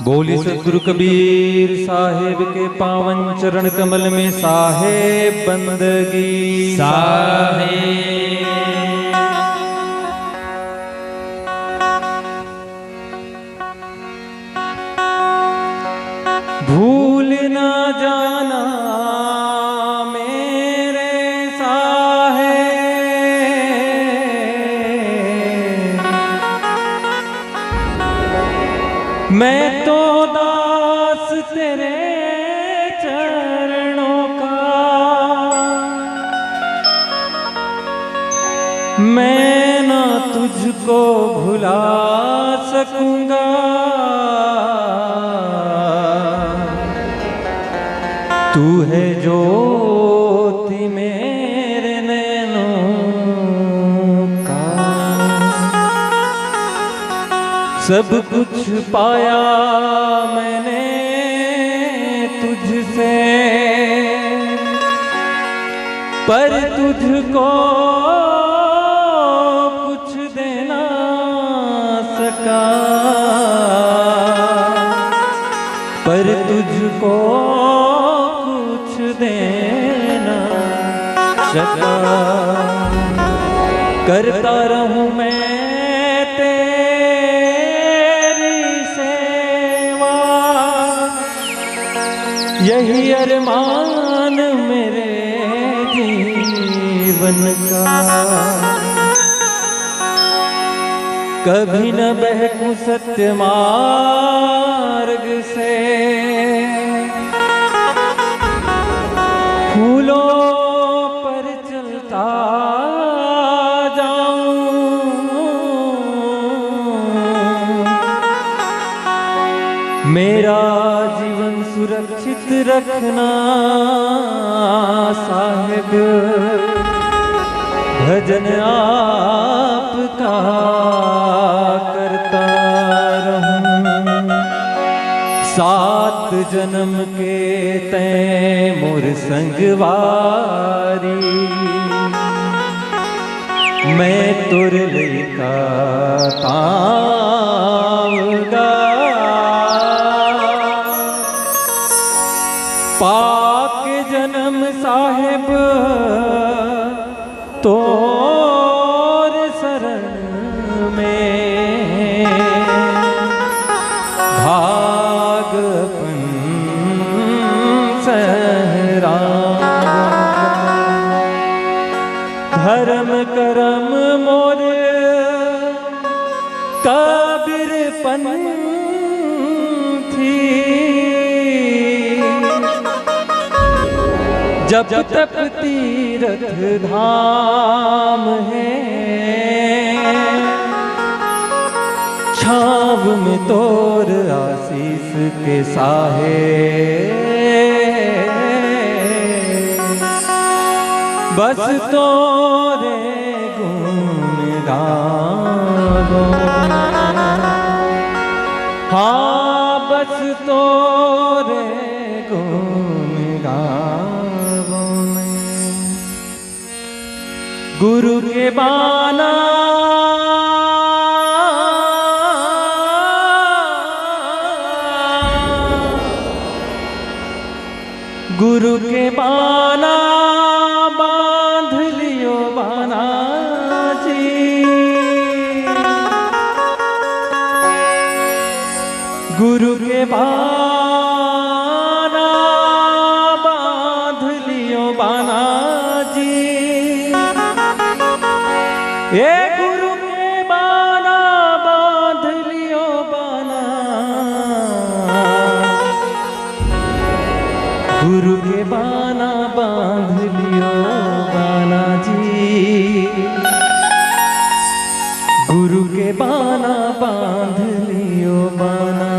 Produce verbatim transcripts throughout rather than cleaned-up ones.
बोली सतगुरु कबीर साहेब के पावन चरण कमल में साहेब बंदगी। साहेब। भूल ना जाना मेरे साहेब, मैं तो दास तेरे चरणों का, मैं ना तुझको भुला सकूंगा। तू है ज्योति मेरे नैनों का। सब कुछ पाया मैंने तुझसे, पर तुझको कुछ दे ना सका, पर तुझको कुछ दे ना सका। करता रहूं मैं तेरी सेवा, यही अरमान मेरे जीवन का। कभी न बहकूं सत्य मार्ग से, फूलों पर चलता जाऊं। मेरा जीवन सुरक्षित रखना साहेब, भजन आपका करता रहूं। सात जन्म के तैं मोर संगवारी, मैं तोर लइका तावगा। पाके जन्म साहेब तोर शरण में, भाग अपन सहरावगा। धर्म करम मोर कबीर पंथी, जप तप तीरथ धाम है। छाँव में तोर आशीष के साहेब, बस तोरे गुण गावो। हाँ, बस तोरे गुण गावो मैं। गुरु के बाना, गुरु के बाना बांध लियो बाना जी। गुरु के बाना बांध लियो बाना जी। ए गुरु के बाना बांध लियो बाना। गुरु के बाना बांध लियो बाना जी। गुरु के बाना बांध लियो बाना।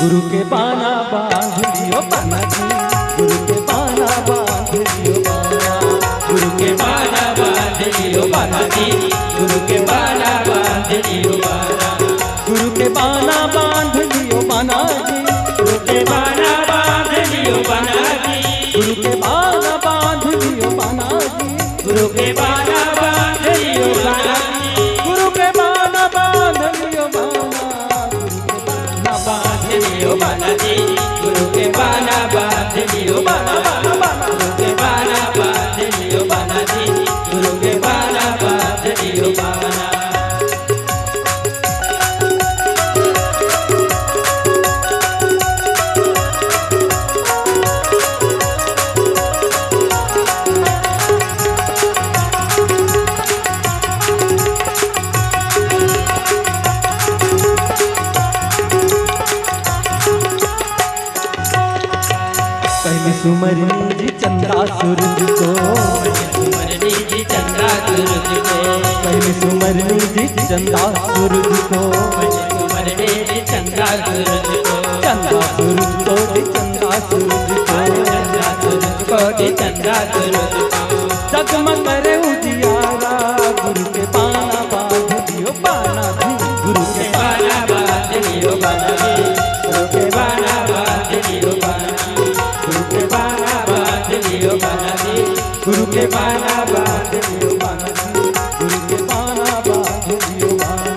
गुरु के बाना बांध लियो बाना जी, गुरु के बाना गुरु के बाना बांध लियो बाना। गुरु के बाना बांध लियो बाना जी। गुरु के बाना बांध लियो बाना जी। गुरु के बाना बांध लियो बाना जी। गुरु के बाना बांध लियो बाना जी। गुरु के बाना बांध लियो बाना। गुरु के बाना बांध लियो बाना जी। गुरु के बाना बांध लियो बाना, बाना, बाना। गुरु के बाना बांध लियो बाना जी। गुरु के बाना बांध लियो बाना। पहली सुमरनी जी चंदा सूरज को। पहली सुमरनी जी चंदा सूरज को। पहली सुमरनी जी चंदा सूरज को। पहली सुमरनी जी चंदा सूरज को। चंदा सूरज को जी, चंदा सूरज को। चंदा सूरज को जी, चंदा सूरज को। जगमग करे उजियारा, गुरु के बाना बांध लियो बाना जी। गुरु के बाना बांध लियो बाना जी। गुरु के बाना बांध लियो बाना जी। गुरु के बाना बांध लियो बाना जी। गुरु के बाना बांध लियो बाना जी। गुरु के बाना बांध लियो बाना।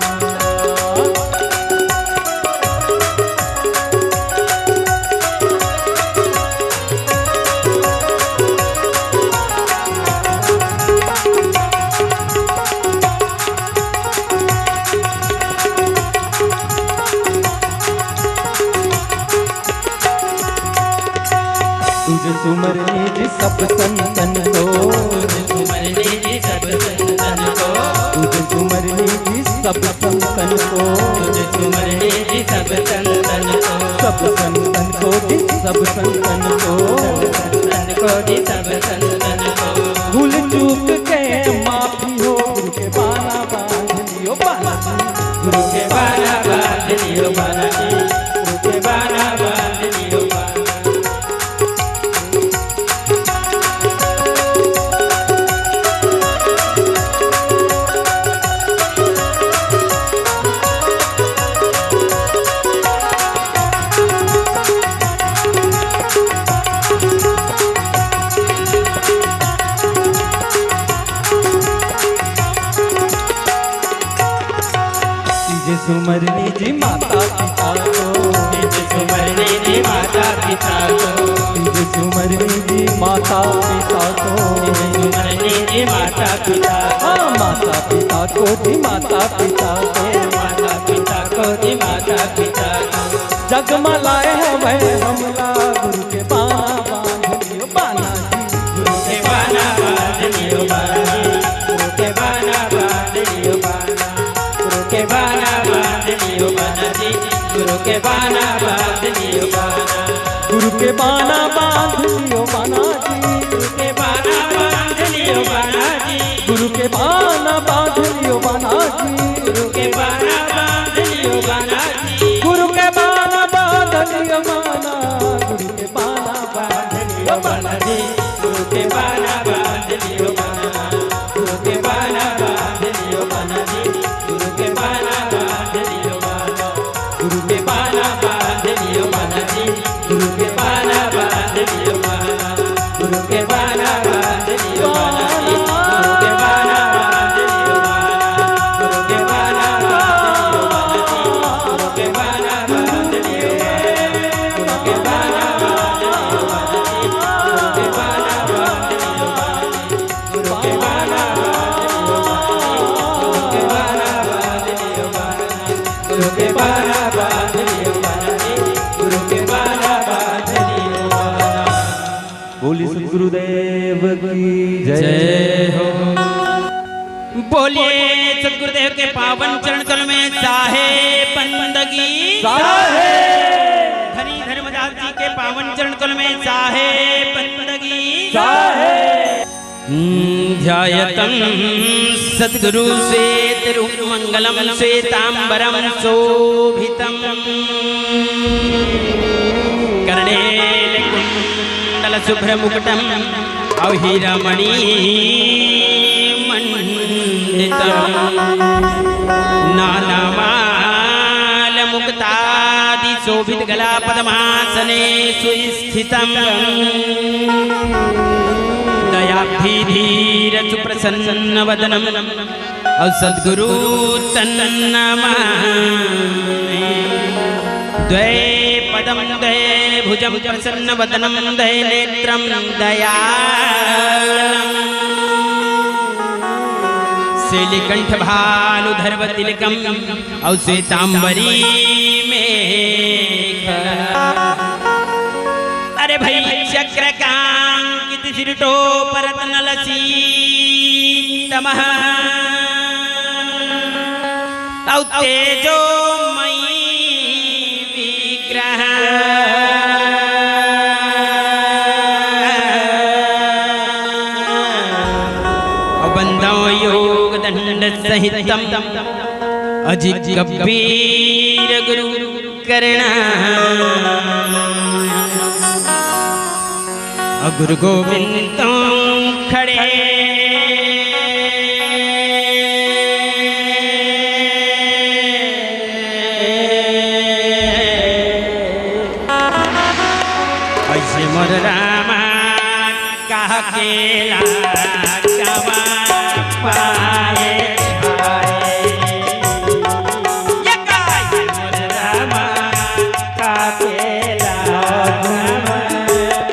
तुझे सुमरनी जी सब संतन को। तुझे सुमरनी जी सब संतन को। तुझे सुमरनी जी सब संतन को। तुझे सुमरनी जी सब संतन को। सब संतन को जी, सब संतन को। सब संतन को जी, सब संतन को। भूल चूक के माफी हो, गुरु के बाना बांध लियो बाना जी। गुरु के बाना बांध लियो बाना जी। गुरु के बाना बांध लियो बाना। तुझे सुमरनी जी माता पिता को। तुझे सुमरनी जी माता पिता को। तुझे सुमरनी जी माता पिता को। तुझे सुमरनी जी माता पिता को। हाँ, माता पिता को जी, माता पिता को। माता पिता को जी, माता पिता को। जग म लाए हवय हमला, गुरु के बाना बांध लियो बाना जी। गुरु के बाना बांध लियो बाना जी। गुरु के बाना बांध लियो बाना। गुरु के बाना बांध लियो बाना जी। गुरु के बाना बांध लियो बाना। गुरु के बाना बांध लियो बाना जी। गुरु के बाना बांध लियो बाना जी। गुरु के बाना बांध लियो बाना जी। गुरु के बाना बांध लियो बाना जी। गुरु के बाना बांध लियो बाना। गुरु के बाना बांध लियो बाना जी। गुरु के बाना बांध लियो बाना। गुरु के बाना बांध लियो बाना जी। गुरु के बाना बांध लियो बाना। गुरु के बाना बांध लियो बाना जी। गुरु के बाना बांध लियो बाना। गुरु के बाना बांध लियो बाना जी। गुरु के बाना बांध लियो बाना। गुरु के बाना बांध लियो बाना जी। गुरु के बाना बांध लियो बाना। गुरु के बाना बांध लियो बाना जी। गुरु के बाना बांध लियो बाना। गुरु के बाना बांध लियो बाना। गुरु के बाना बांध लियो बाना जी। गुरु के बाना बांध लियो बाना। बोलिए सतगुरुदेव की जय। जय हो। बोलिए सतगुरुदेव के पावन चरण कल में साहेब बंदगी। साहेब। धनी धर्मदास जी के पावन चरण कल में साहेब बंदगी। साहेब। ध्यायतं सद्गुरु श्वेतरूपमङ्गलं श्वेताम्बरं शोभितम्। कर्णेन कुण्डलशोभितमुकुटं अवहीरमणि नानामालमुक्तादिशोभितगलापद्मासने सुस्थितम्। दयाब्धिधीरसुप्रसन्नवदनम्। अउ सद्गुरु तन्नमामि। द्वे पदं द्वे भुजं प्रसन्नवदनं द्वे नेत्रं दयालम्। श्रीलिकण्ठभालुधर्वतिलकं अउ श्वेताम्बरी मेख। अरे भई चक्रकांकित शिरटोपरत्नलसीतमह। अउ तेजोमयी विग्रह। अउ बंदौ योग दंड सहितम अजि कबीर गुरु करणा। अउ गुरु गोविंद खड़े। अइसे मोर रामा कहा के लागवा पाए भाई। ये का? अइसे मोर रामा कहा के लागवा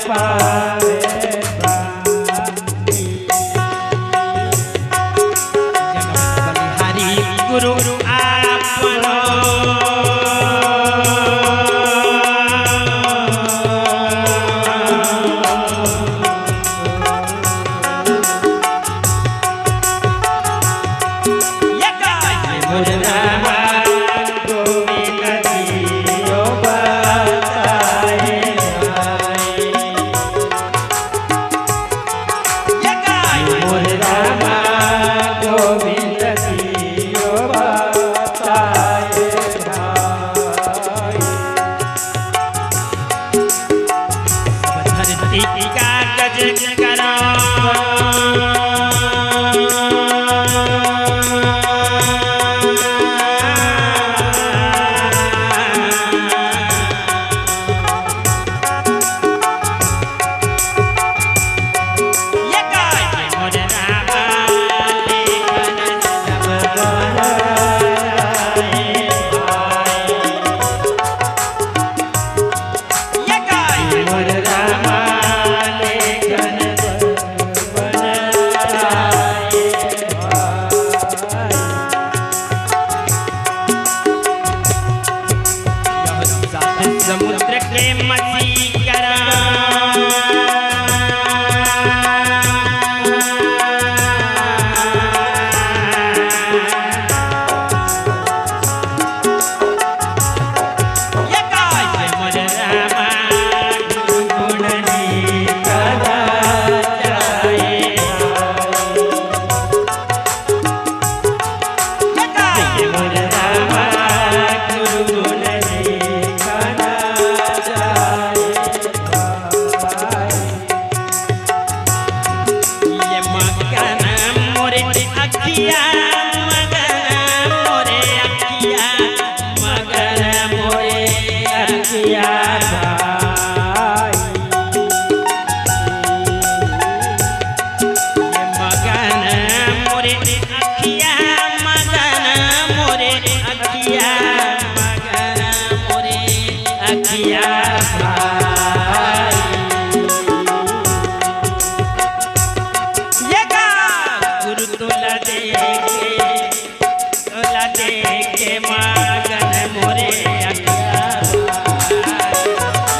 पाए भाई। जगत बलिहारी गुरु आपनो। ये काय मुरदाबाद गोविंद जी ओ बताए भाई। ये काय मुरदाबाद गोविंद जी ओ बताए भाई। धरती का गज करो। ये काय मोर रामा लेखन सब बनाए भाई। ये काय मोर रामा लेखन बनाए भाई। यह सात समुद्र के मसीकरा। ये मगन मोरे अखिया, मगन मोरे अखिया, मगन मोरे अखिया भाई। ये मगन मोरे अखिया, मगन मोरे अखिया, मगन मोरे अखिया भाई। ये का गुरु तोला देखे, तोला देखे मगन मोरे अखिया भाई।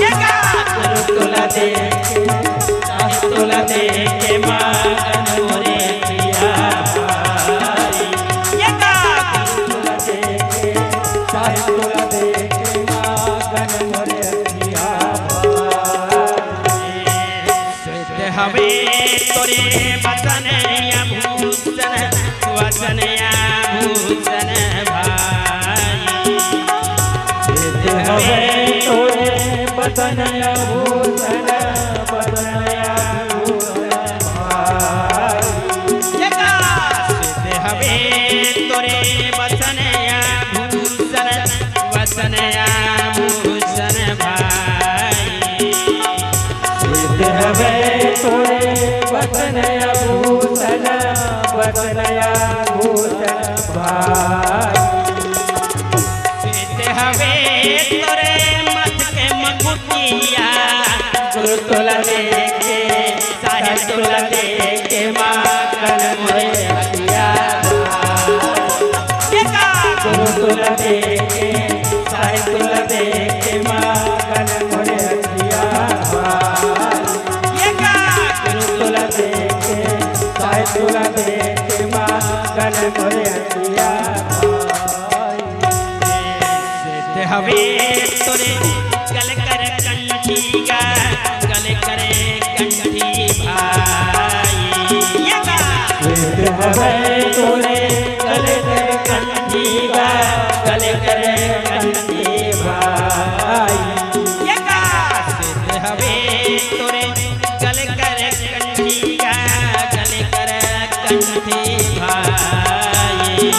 ये का गुरु तोला देखे, तोला देखे मगन मोरे अखिया भाई। ये का गुरु तोला देखे, साहिब तोला देखे मगन मोरे अखिया भाई। श्वेत हवे तोरे बदन आभूषण, वदन आभूषण भाई। श्वेत हवे तोरे बदन आभूषण, वदन आभूषण भाई। ये का? श्वेत हवे तोरे बदन भूषण भाई। श्वेत हवे तोरे मथ के मकुटिया, गुरु तोला देखे, साहेब तोला देखे, माखन मोरे अखिया भाई। गुरु तोला देखे, साहेब तोला देखे, माखन मोरे अखिया भाई। गुरु तोला देखे, साहेब तोला देखे, माखन मोरे अखिया भाई। श्वेत हवे तोरे गल कर कंठी गा, गल कर कंठी भाई। श्वेत हवे तोरे गल कर कंठी गा, गल कर कंठी भाई। श्वेत हवे तोरे गल कर कंठी गा, गल कर कंठी भाई।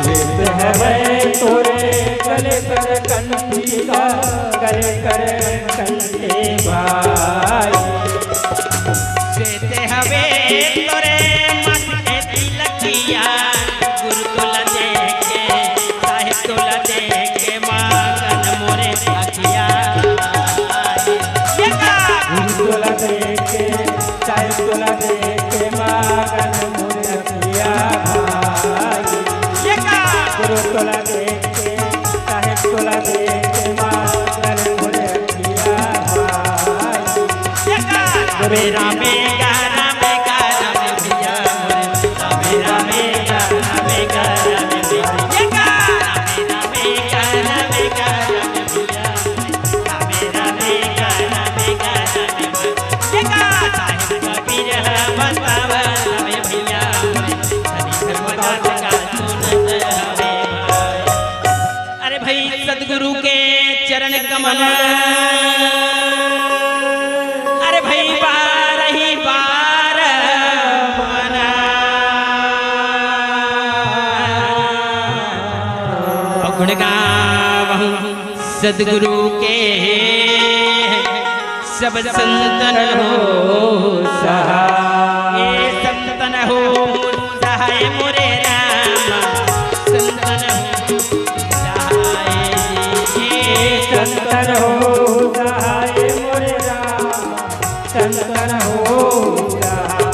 श्वेत हवे तोरे गल कर कंठी गा, गल कर कंठी भाई। श्वेत हवे तोरे मथ के तिलकिया, गुरु तोला देखे, साहेब तोला देखे, माखन मोरे अखिया। गुरु तोला देखे, साहेब तोला देखे, माखन मोरे अखिया भाई। गुरु तोला देखे, साहेब तोला देखे, माखन मोरे अखिया भाई। रामे रामे गा, रामे गा, रामे भैया मोरे। रामे रामे गा, रामे गा, रामे भैया। रामे रामे गा, रामे गा, रामे भैया। रामे रामे गा, रामे गा, रामे भैया। साहेब कबीर है बतावा, रामे भैया मोरे। धनी धर्मदास का सुनत हवे भाई। अरे भाई, सतगुरु के चरण कमल, अरे भाई, बारही बार मना। गुण गावहु सतगुरु के, सब संतन हो सहाय। ए संतन हो सहाय मोरे राम, संतन हो सहाय जी। ए संतन हो सहाय मोरे राम, संतन हो सहाय।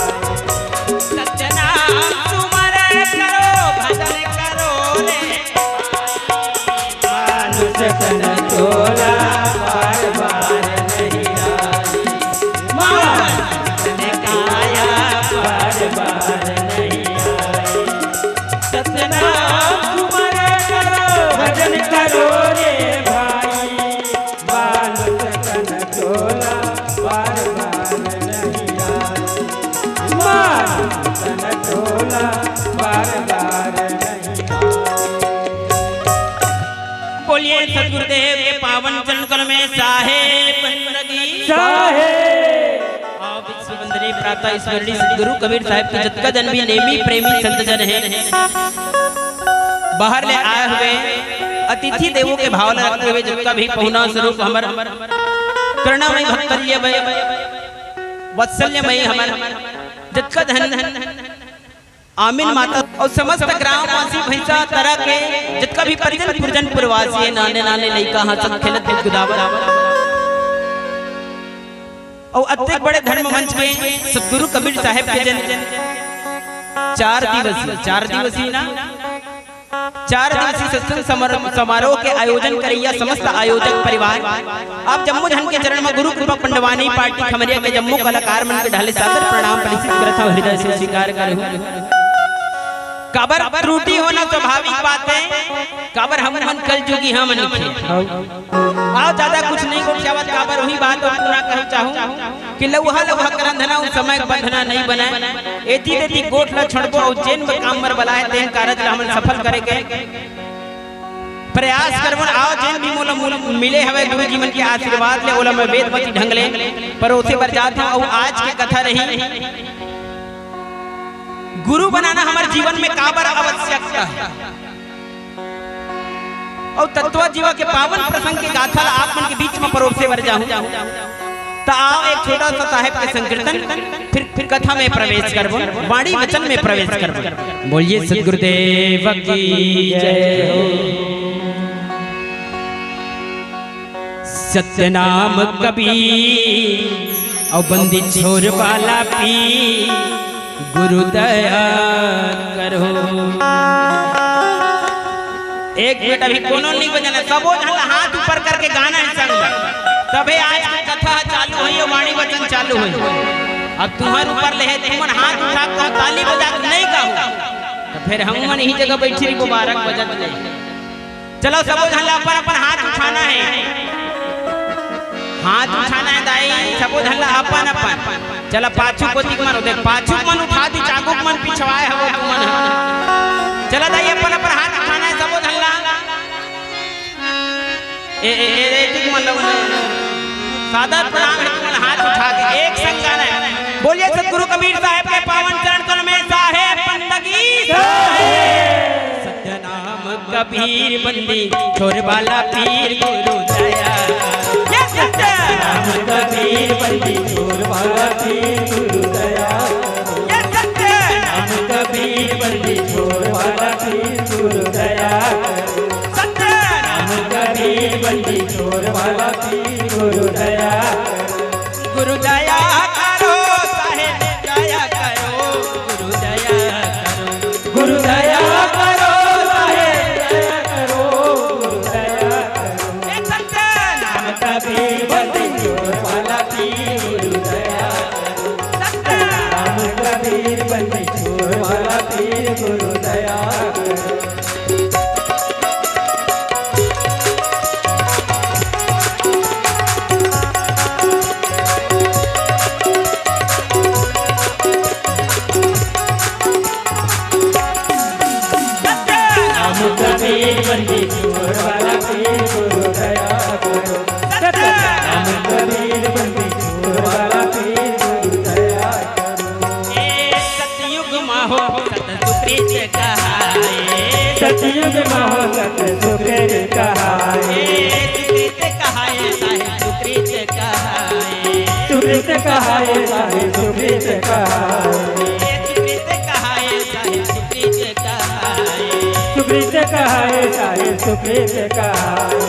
सतनाम सुमरन करो, भजन करो रे। मानुष तन चोला बार बार नहीं आई। मानुष तन काया बार बार नहीं आई। सतनाम सुमरन करो, भजन करो रे भाई। मानुष तन चोला बार बार नहीं आई। मानुष तन चोला बार बार नहीं आई। बोलिए सतगुरुदेव के पावन चरण कमल में साहेब बंदगी। साहेब। आप विश्व वंदनीय प्रातः स्मरणीय सतगुरु कबीर साहेब के जतका जन भी नेमी प्रेमी संत जन हे, बाहर ले आए हुए अतिथि देवों के भाव ला रखते हुए जतका भी पहुना स्वरूप हमर करुणामय भक्तल्य वात्सल्यमय हमर जतका धन आमिन माता अउ समस्त ग्रामवासी भैंसा तरा के जतका भी परिजन पुरजन पुरवासी हे, नाने नाने लइका हंसत खेलत गुदगुदावत। अउ अतेक बड़े धर्म मंच के सतगुरु कबीर साहेब के जन चार दिवसीय, चार दिवसीय ना, चार दिवसीय सत्संग समर-, समारोह के आयोजन करइया समस्त आयोजक परिवार, आप जम्मो झन के चरण म गुरु कृपा पंडवानी पार्टी खमरिया के जम्मो कलाकार मन के ढाले सादर प्रणाम प्रेषित करत हव, हृदय से स्वीकार करहु। काबर त्रुटि होना स्वाभाविक बात हे, काबर हम मन कलजुगी हमन लिखे। अउ ज्यादा कुछ नहीं गोठियावत, काबर उही बात अउ पूरा कहना चाहूं कि लउहा लउहा करंधना उस समय बंधना नहीं बने। एती तेती गोठ ला छोड़बो अउ जेन बर काम बर बलाए तेन कारज ला हमन सफल करे के प्रयास करबो। अउ जेन भी मोला मूल मिले हवे गुरु जी मन के आशीर्वाद ले, ओला मैं वेदमती ढंग ले परोसे बर जात हूं। अउ आज के कथा रही, गुरु बनाना हमर जीवन में काबर आवश्यकता हे। अउ तत्वा जीवा के पावन प्रसंग के गाथा ला आप मन के बीच में परोसे बर जाहूं। त आओ, एक छोटा सा साहेब के संकीर्तन, फिर, फिर कथा में प्रवेश करबो, वाणी वचन में प्रवेश करबो। बोलिए सतगुरुदेव की जय हो। सतनाम कबीर अउ बंदी छोर वाला पीर, गुरु दया करो। एक मिनट, अभी कोनो नहीं बजाना, सबो झन ला हाथ ऊपर करके गाना हे संग में, तभे आज के कथा चालू होही अउ वाणी वचन चालू होही। अब तुम्हर ऊपर ले हे, तुमन हाथ उठा के ताली बजा के नहीं गाहू, त फिर हम मन इही जगह बैठी रही, मुबारक बजत ले। चलो, सबो झन ला अपन अपन हाथ उठाना हे, हाथ उठाना हे दाई, सबो झन ला अपन अपन। चला, पाछू कोती के मन, देख, पाछू के मन उठा दिस, आगू के मन पिछवाए हवो तुमन। चला दाई, अपन अपन हाथ उठाना हे सबो झन ला। ए, ए, ए, ए, ठीक मन ला, सादर प्रणाम हे तुमन, हाथ उठा के एक संग गाना हे। बोलिए सतगुरु कबीर साहेब के पावन चरण कमल में, साहेब बंदगी। सतनाम कबीर बंदी छोर वाला पीर, गुरु दया। ये सत्य। नाम कबीर बंदी छोर वाला पीर, गुरु दया। ये सत्य। नाम कबीर बंदी छोर वाला पीर, गुरु दया। सत्य। नाम कबीर बंदी छोर वाला पीर, गुरु दया। गुरु दया करो, साहेब दया करो, गुरु दया करो। गुरु दया करो, साहेब दया करो, गुरु दया करो। हे सत्य। नाम कबीर बंदी छोर वाला पीर, गुरु दया करो। सत्य। नाम कबीर बंदी छोर वाला पीर, गुरु दया करो। नाम कबीर बंदी छोर वाला पीर, गुरु दया करो। नाम कबीर बंदी छोर वाला पीर, गुरु दया करो। ए सतयुग मा हो सत सुकृत कहाए। सतयुग मा हो सत सुकृत कहाए। ए सुकृत कहाए साहेब, सुकृत कहाए। सुकृत कहाए साहेब, सुकृत कहाए। ए सुकृत कहाए साहेब, सुकृत कहाए। सुकृत कहाए साहेब, सुकृत कहाए।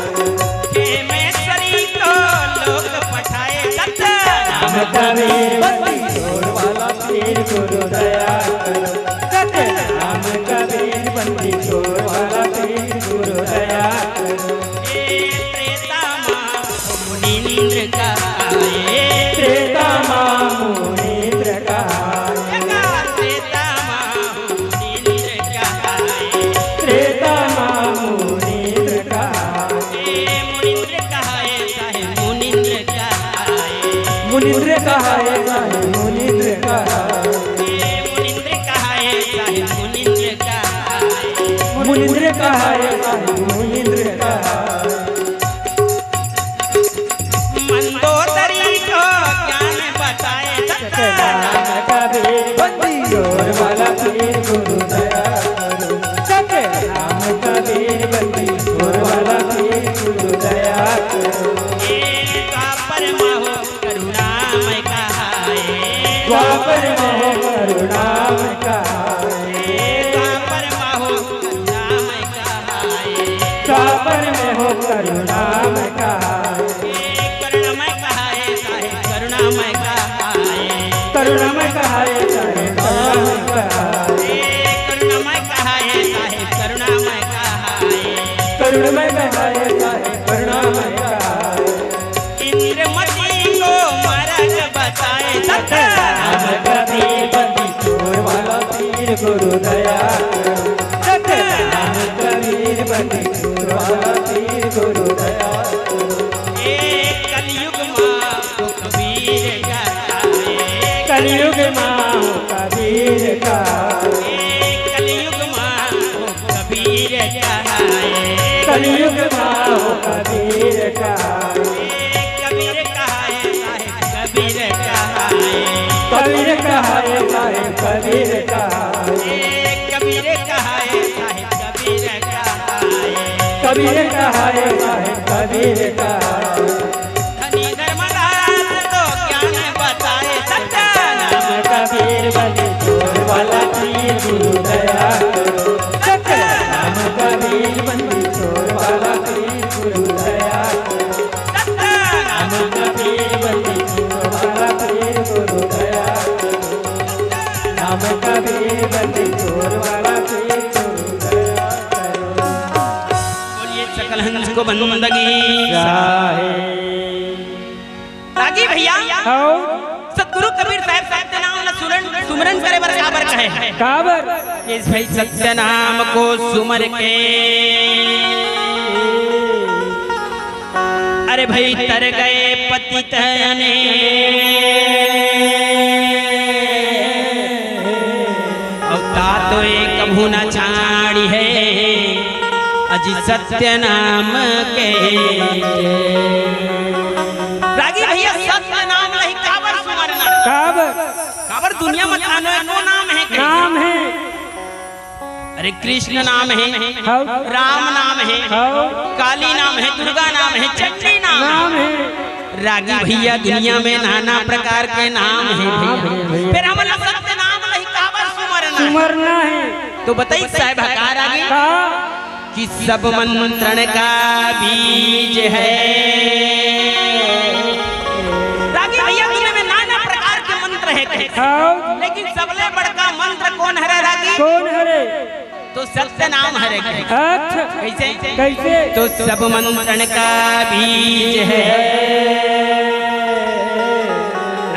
खेमेश्वरी को लोक पठाए सत्य। नाम कबीर बंदी छोर वाला पीर, गुरु दया करो। सत्य। नाम कबीर बंदी छोर वाला पीर, गुरु दया करो। ए त्रेता मा मुनींद्र कहाए। त्रेता मा मुनींद्र कहाए। त्रेता मा मुनींद्र कहाए। त्रेता मा मुनींद्र कहाए। ए मुनींद्र कहाए साहेब, मुनींद्र कहाए। मुनींद्र कहाए साहेब, मुनींद्र कहाए। ए मुनींद्र कहाए साहेब, मुनींद्र कहाए। मुनींद्र कहाए साहेब, मुनींद्र कहाए। मंदोदरी को ज्ञान बताए सत्य। नाम कबीर बंदी छोर वाला पीर, गुरु दया करो। सत्य। नाम कबीर बंदी छोर वाला पीर, गुरु दया करो। ए द्वापर मा हो करुणामय कहाए। द्वापर मा हो करुणामय कहाए। द्वापर मा हो करुणामय कहाए। द्वापर मा हो करुणामय कहाए। ए करुणामय कहाए साहेब, करुणामय कहाए। करुणामय कहाए साहेब, करुणामय कहाए। ए करुणामय कहाए साहेब, करुणामय कहाए। करुणामय कहाए साहेब, करुणामय कहाए। इंद्रमती को मार्ग बताए सत्य। नाम कबीर बंदी छोर वाला पीर, गुरु दया करो। सत्य। नाम कबीर बंदी छोर वाला पीर, गुरु दया करो। ए कलयुग मा हो कबीर कहाए। कलयुग मा हो कबीर कहाए। ए कलयुग मा हो कबीर कहाए। कलयुग मा हो कबीर कहाए। ए कबीर कहाए साहेब, कबीर कहाए। कबीर कहाए साहेब, कबीर कहाए। ए कबीर कहाए साहेब, कबीर कहाए। कबीर कहाए साहेब, कबीर कहाए। धनी धर्मदास को बोलिए सकल हंस को बंदगी। रागी भैया, हव। सतगुरु कबीर साहब सत्य नाम ल सुरन, सुमरन करे बर काबर कहे हे? काबर? इस भाई सत्य नाम को सुमर के, अरे भाई तर गए पतित अने। अवता तो एक कभू न छाड़ी हे, अजी सत्य नाम के। रागी भैया, सत्य नाम ल ही काबर सुमरना? काबर? काबर दुनिया म तानो एको नाम हे के? नाम हे। अरे कृष्ण नाम हे, हव। राम नाम हे, हव। काली नाम हे, दुर्गा नाम हे, चंडी नाम हे। नाम हे। रागी भैया, दुनिया में नाना प्रकार के नाम हे भैया। नाम हे भैया। फेर हमन ला सत्य नाम ल ही काबर सुमरना हे? सुमरना हे। तो बताई साहेब, का रागी? का? कि सब मंत्रण का बीज है। रागी भैया, दुनिया में नाना प्रकार के मंत्र हे कहे। हव। लेकिन सबले बड़का मंत्र कोन हरे रागी? कोन हरे? तो सत्य नाम हरे कहे। अच्छा। कैसे? कैसे? तो सब मंत्रण का बीज है,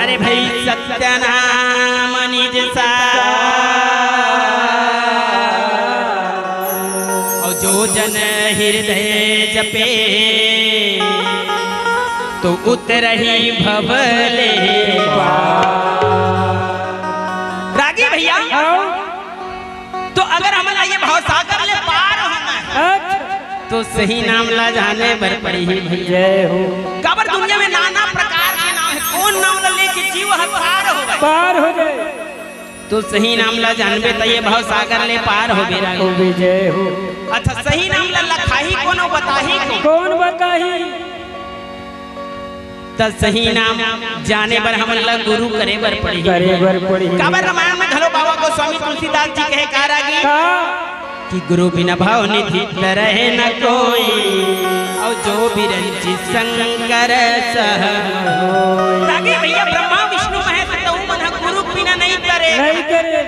अरे भाई सत्य नाम निज सार। और जो जन हृदय जपे, तो उतरही भव ले पार। रागी भैया, हव। तो अगर हमन ला ये भवसागर ले पार होना हे, अच्छा। तो सही नाम ला जाने बर पड़ही भैया। जय हो। काबर दुनिया में नाना प्रकार के नाम हे, कोन नाम ला लेके जीव ह पार हो? पार हो जाए। तो सही नाम ला जानबे त ये भवसागर ले पार होबे रागी। होबे, जय हो। अच्छा, सही नाम ला लखाही कोन अउ बताही कोन? कोन बताही? त सही नाम जाने बर हमन ला गुरु करे बर पड़ही। करे बर पड़ही। काबर रामायण में घलो बाबा गोस्वामी तुलसीदास जी कहे का रागी? का? कि गुरु बिन भव निधि तरहि न कोई, अउ जो बिरंचि शंकर सह होई। रागी भैया, ब्रह्मा विष्णु महेश तहु मन ह गुरु बिना नइ तरे। नइ तरे।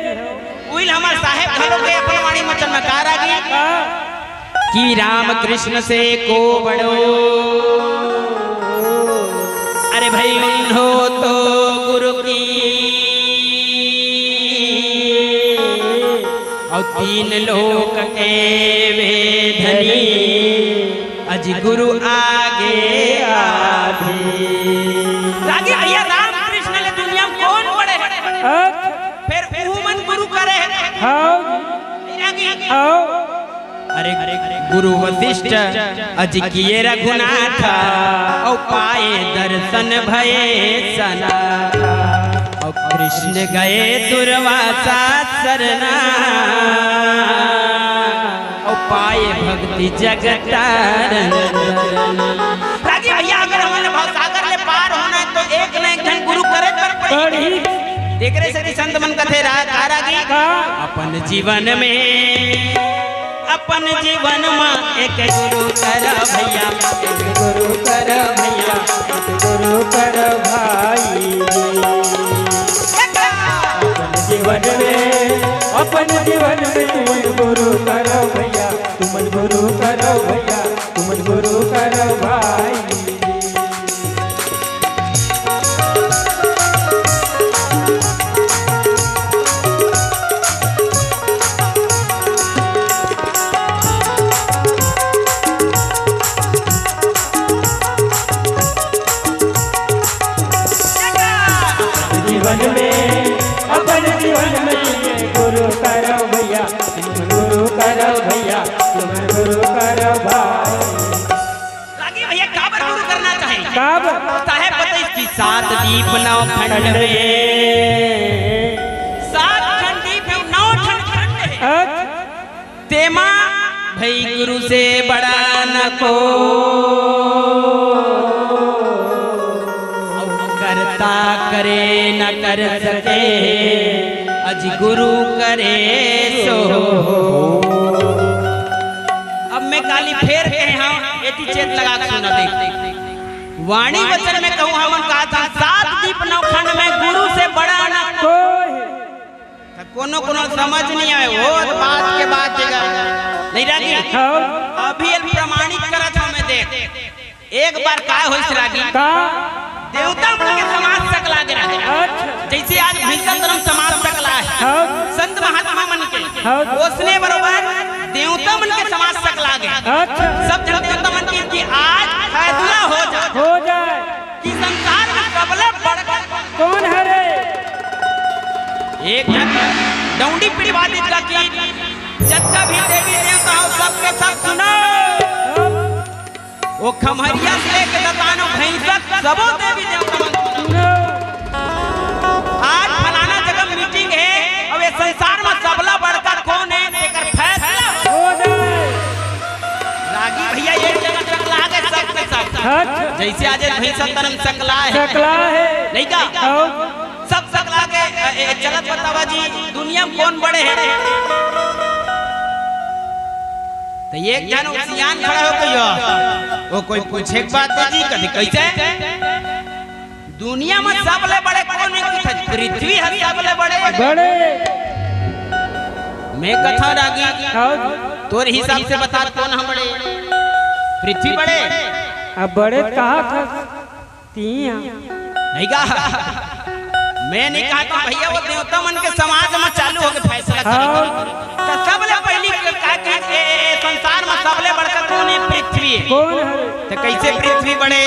उहिल हमर साहेब घलो के अपन वाणी म चमत्कार आ गे। हाँ। कि राम कृष्ण से को बड़ो, अरे भाई उन्हो तो गुरु की, और तीन लोक के वे धनी, अजी गुरु आगे आधी। रागी भैया, राम कृष्ण ले दुनिया में कोन बड़े हे? हाँ। फेर उहू मन गुरु करे हे। हाँ। रागी। हाँ। अरे गुरु वशिष्ठ अजी किए रघुनाथ, और पाए दर्शन भए सनाथ। और कृष्ण गए दुर्वासा सरना, और पाए भक्ति जगत तारन। रागी भैया, अगर हमन भवसागर ले पार होना हे, तो एक न एक झन गुरु करे बर पड़ही। पड़ही। तेकरे सेती संत मन कथे रा-, का रागी? का? अपन जीवन में, अपन जीवन में एक गुरु कर भैया, एक गुरु कर भैया, एक गुरु कर भाई। अपन जीवन में, अपन जीवन में तुमन गुरु करो भैया, तुमन गुरु करो भैया, तुमन गुरु करो भाई। जीवन में, अपन जीवन में गुरु करो भैया, तुम गुरु करो भैया, तुम गुरु करो भाई। रागी भैया, काबर गुरु करना चाही? काबर? साहेब बताइस कि सात दीप नौ खंड में, सात ठन दीप हे, नौ ठन खंड हे। अच्छा। तेमा भई गुरु से बड़ा न को, करता करे न कर सके, अजी गुरु करे सो। अब मैं काली फेर कहे हंव, एती चेत लगा के सुना दे। वाणी वचन में कहूं, हमन कहा था, सात दीप नौ खंड में गुरु से बड़ा न कोई। कोनो कोनो समझ नहीं आए, वो तो बात के बात हे गा। नहीं रागी? हाँ। अभी एल प्रमाणित करत हूँ मैं, देख। एक बार का होइस रागी? का? देवता मन के समाज सकला गे रहे। अच्छा। जैसे आज भैंसा धर्म समाज सकला हे। हाँ। संत महात्मा मन के। हाँ। ओसने बरोबर देवता मन के समाज सकला गे। अच्छा। सब झन देवता मन के कि आज फैसला हो जाए। हो जाए। कि संसार में सबले बड़का कोन हरे? एक झन डौंडी पिटवा दीस गा कि जतका भी देवी देवता हो, सबके सब सुनो। ओ खम्हरिया से लेके दतानो भैंसक सबो देवी देवता मन सुनो। आज फलाना जगह मीटिंग हे, अब ये संसार में सबला बड़का कोन हे, तेकर फैसला हो। हो जाए। रागी भैया एक जगह सकला गे, सब के सब। अच्छा। जैसे आज एक भैंसा धर्म सकला हे। सकला हे। नहीं का? हाँ। सब सकला गे, ए, ए, चलत बतावा जी, दुनिया में कोन बड़े हे? तो एक झन सियान खड़ा हो गयो, वो कोई पूछे के बात हे जी, कभी कैसे? दुनिया में सबले बड़े कोन हे? पृथ्वी हे सबले बड़े। बड़े। मैं कथंव रागी, हाँ। तोर हिसाब से बता, कोन हे बड़े? पृथ्वी बड़े? अब बड़े कहा था? तिही हा। नहीं का? मैं नहीं कहा था भैया, वो देवता मन के समाज में चालू होके फैसला करे। हाँ। तो सबले पहली का, का, का, ए, ए, संसार में सबले बड़का कोन हे? पृथ्वी हे। कोन हे? तो कैसे पृथ्वी बड़े?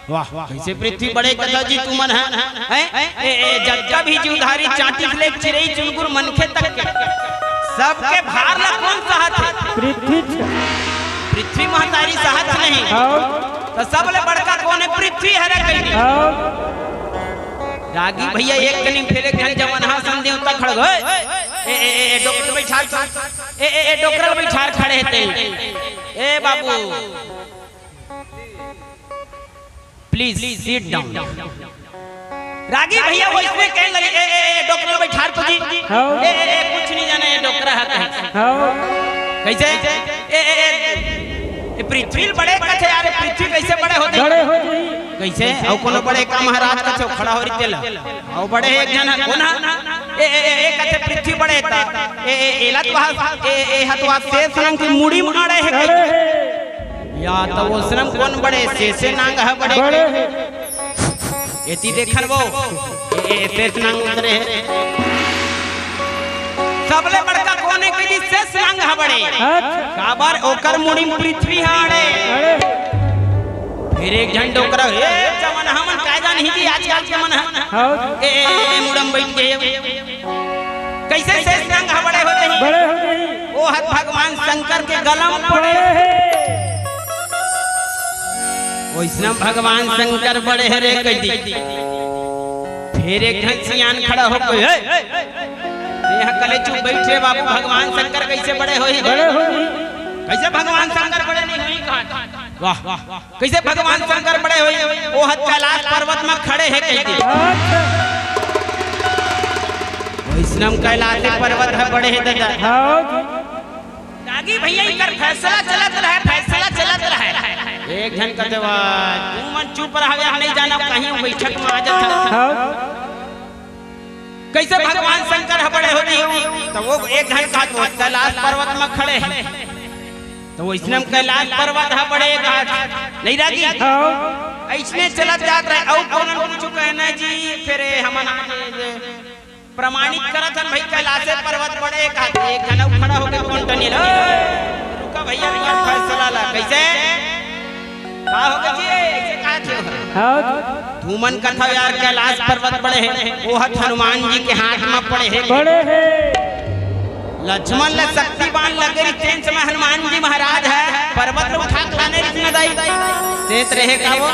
वाह, कैसे पृथ्वी बड़े कथव जी तुमन ह? हैं? ए, ए, जतका भी जीवधारी, चांटी से लेके चिरई चुनगुर मनखे तक के, सबके भार ला कोन सहत हे? पृथ्वी। पृथ्वी महतारी सहत नहीं। हाँ। तो सबले बड़का कोन हे? पृथ्वी हरे कहि दे। हाँ। रागी भैया एक कनी फेर एक झन जवन हा सन देवता खड़ गए। ए, ए, ए, ए, डोकरा बैठार, ए, ए, ए, डोकरा बैठार खड़े हे ते। ए बाबू, please sit down। रागी भैया वइसने कहे लगे, ए, ए, ए, डोकरा बैठार तो जी। हाँ। ए, ए, ए, कुछ नहीं जाने, ये डोकरा हे कहे। हाँ। कैसे? ए, ए, ए, ए, पृथ्वी बड़े कथे यार, पृथ्वी कैसे बड़े होथे? बड़े हो जी। कैसे? अउ कोनो बड़े का महाराज कथे, खड़ा हो रही तेला। अउ बड़े एक झन हे, कोन हे? ए, ए, ए, ए, कथे पृथ्वी बड़े ता। ए, ए, एला तो हा, ए, ए, हा तो हा शेष नांग के मुड़ी में अड़े हे अड़े कहे। हे। या तो ओसने म कोन बड़े, शेषे नांग ह बड़े। बड़े हे। एती देखन वो, ए, ए, शेष नांग उतरे हे। सबले बड़का कोन हे कहि दे, शेष नांग ह बड़े। अच्छा। काबर ओकर मुड़ी म पृथ्वी ह अड़े। अड़े। फेर एक झन डोकरा, ए, जवन हमन काय जानही जी आजकल के मन ह। हाँ। ए, ए, ए, मुड़ा म बैठ गे। कैसे शेष नांग ह बड़े हो जाही? बड़े हो जाही। ओ हर भगवान शंकर के गला म पड़े। पड़े हे। ओइसने भगवान शंकर बड़े हरे कहि दी। फेर एक झन सियान खड़ा हो के, "हे, तेहा कले चुप बइठ रे बाबू, भगवान शंकर कैसे बड़े होही?" बड़े होही। कैसे भगवान शंकर बड़े नहीं होही कहा? वाह, वाह, वाह। कैसे भगवान शंकर बड़े होही? ओ ह कैलाश पर्वत म खड़े हे कहि दे। अच्छा। वइसने म कैलाश पर्वत ह बड़े हे दादा। हाँ जी। रागी भैया इकर फैसला चलत रहे, फैसला चलत रहे। एक झन कथे, "वाह, तुमन चुप रहा यार, नहीं जाना कहीं बैठक म आ जात।" हाँ। कैसे भगवान शंकर ह बड़े होही? तो वो एक झन कहा, "वो कैलाश पर्वत म खड़े हे।" तो वइसने म कैलाश पर्वत ह बड़े कहा, नहीं रागी? हाँ। अइसने चलत जात रहे, अउ कोनो कुछ कहना जी, फेर हमन प्रमाणित करत हन भाई, कैलाशे पर्वत बड़े कहा, एक झन अउ खड़ा हो गे, कोन टनियल, "ओए, रुका भैया, रुका, फैसला ला।" कैसे? का हो गे जी? ऐसे कहा थे? हाँ। तुमन कथव यार कैलाश पर्वत बड़े हे, ओ ह हनुमान जी के हाथ म पड़े हे। पड़े हे। लक्ष्मण ल शक्ति बाण लगे रहिस, तेन समय हनुमान जी महाराज ह पर्वत ल उठा के लाने रहिस न दाई। देत रहे का वो?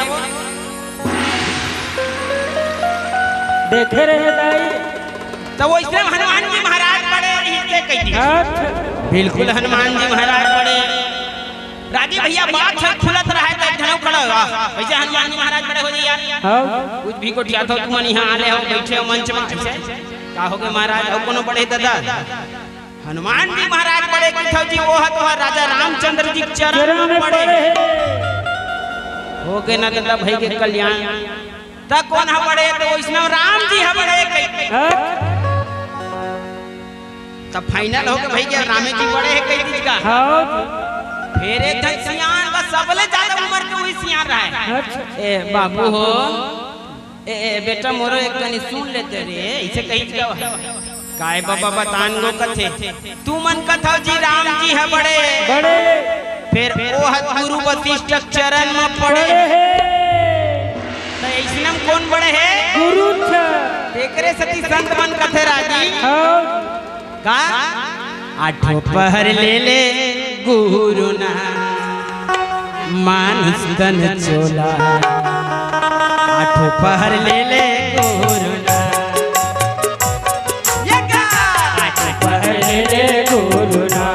देखे रहे दाई। त वइसने हनुमान जी महाराज बड़े रहिस कहि दे। अच्छा। बिल्कुल हनुमान जी महाराज बड़े। रागी भैया बात ह खुलत रहे त एक झन अउ खड़ा हो, "वाह, कैसे हनुमान जी महाराज बड़े हो जाही यार?" हाँ। कुछ भी गोठियाथव तुमन, इहाँ आले हव, बइठे हव मंच म, ऐसे? का हो गे महाराज, अउ कोनो बड़े दादा? हनुमान जी महाराज बड़े कथव जी, ओ ह तो राजा रामचंद्र जी के चरण म पड़े हे। हो गे न दादा भई के कल्याण। त कोन ह बड़े? त वइसने राम जी ह बड़े कहि। हाँ। त final होके भई गे, रामे जी बड़े हे कहि दीस का। हाँ। फेर एक ठन सियान बा, सबले जादा उमर के उही सियान रहय। अच्छा। ए बाबू हो, ए, ए बेटा मोरो एक कनी सुन लेते रे, अइसे कहि दीस का। काय बाबा बतान गो कथे, तुमन कथव जी राम जी ह बड़े। बड़े। फेर ओ ह गुरु वशिष्ठ के चरण म पड़े। बड़े हे। त अइसने म कोन बड़े हे? गुरु ह। तेकरे सेती संत मन कथे राजी। हाँ। का? आठों पहर ले ले गुरु ना, मानुष तन चोला। आठों पहर ले ले गुरु ना। ये का? आठों पहर ले ले गुरु ना,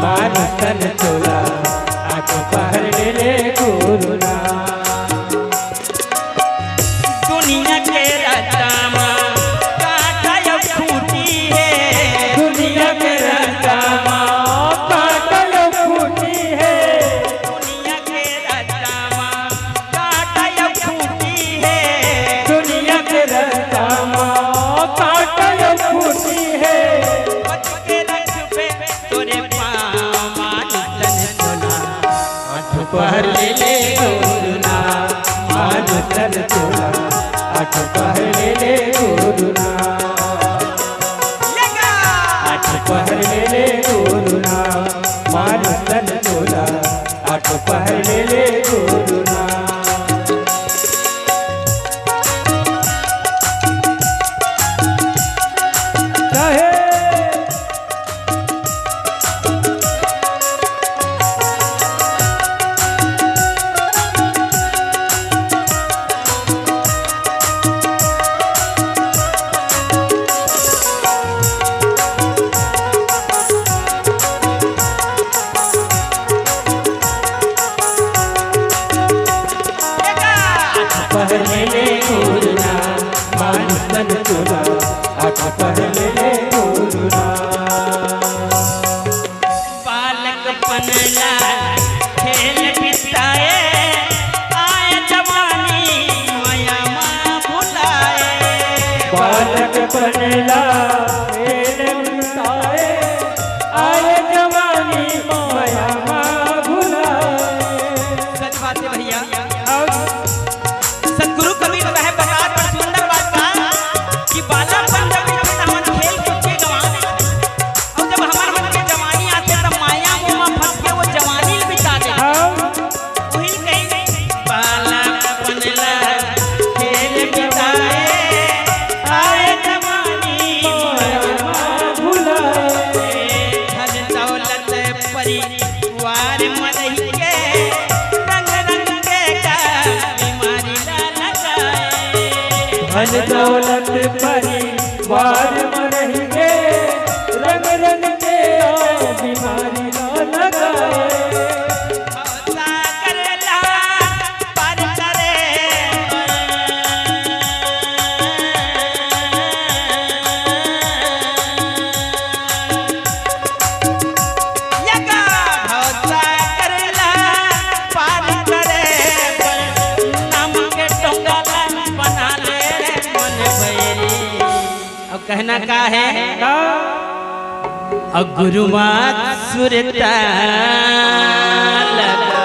मानुष तन चोला। आठों पहर ले ले गुरु ना। दुनिया के रस्ता म कांटा अउ खूंटी हे। दुनिया के रस्ता म कांटा अउ खूंटी हे। दुनिया के रस्ता म कांटा अउ खूंटी हे। दुनिया के रस्ता म कांटा अउ खूंटी हे। बच के रखबे तोरे पाँव मानुष तन चोला। आठ पहर ले ले गुरु ना, मानुष तन चोला। आठ पहर ले ले गुरु ना। आठ पहर ले ले गुरु ना, मानुष तन चोला। आठ पहर ले ले गुरु ना। कहे पहले ले गुरु ना, मानुष तन चोला। आठ पहर ले ले गुरु ना। बालकपन ला खेल बिताए, आए जवानी मया मा भुलाए। बालकपन ला खेल बिताए, आए जवानी मया मा भुलाए। सच बात हे भइया। अउ सतगुरु कबीर साहेब बतात बड़ सुंदर बात बा कि बालकपन जब बीते त हमन खेल कूद के गंवा देथन। अउ जब हमर मन के जवानी आथे त माया मोह म फंस के वो जवानी ल बिता देथन। हाँ। उही कही बालकपन ला खेल बिताए, आए जवानी मोह म भुलाए। धन दौलत परी वार म रहिके रंग रंग के का बीमारी ला लगाए। धन दौलत परिवार म रहिके रंग रंग के बीमारी ला लगाए। भवसागर ला पार करे। यगा भौसा करला पार करे बर, नाम के टोंगला बना ले रे मन बैरी। अउ कहना का हे? का? अउ गुरु मात सुरता लगा।